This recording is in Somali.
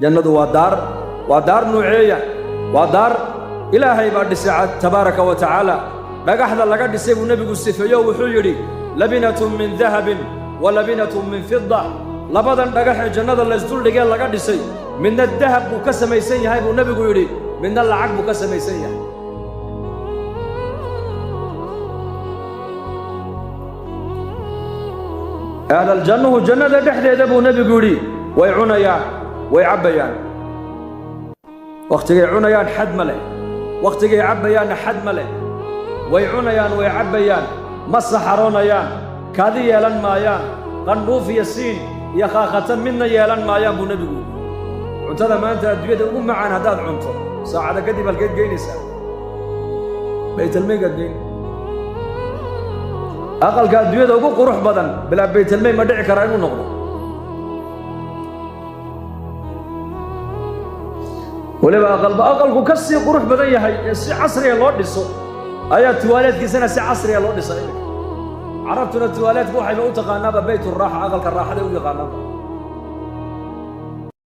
Jannadu waa daar, waa daar nuuceeya? Waa daar Ilaahay baa dhisay tabaaraka wa tacaala. Dhagaxda laga dhisay buu Nebigu sifeeyo, wuxuu yidhi: labinatun min dahabin wa labinatun min fida. Labadan dhagax ee jannada laysduldhigee laga dhisay, midna dahab buu ka samaysan yahay buu Nebigu yidhi, midna lacag buu ka samaysan yahay. Ahlaljannuhu jannada dhexdeeda buu Nebigu yidhi way cunayaan, way cabbayaan. Wakhtigay cunayaan xad ma leh, wakhtigay cabbayaanna xad ma leh. Way cunayaan, way cabbayaan, ma saxaroonayaan, kaadi yeelan maayaan, qandhuuf iyo siin iyo khaakhatan midna yeelan maayaan buu Nebigu yidhi. Cuntada maanta adduunyada ugu macaan haddaad cunto, saacada kadib halkeed geynaysaa? Baytalmeygaad geyn. Aqalka adduunyada ugu qurux badan bilaa baytalmey ma dhici karaa inuu noqdo. Weliba aqalba aqalku ka sii qurux badan yahay ee si casriga loo dhiso ayaa tuwaaleedkiisana si casriga loo dhisa. Iminka Carabtuna tuwaaleedku waxayba u taqaanaaba bayturaaxa, aqalka raaxaday u yaqaanaaba.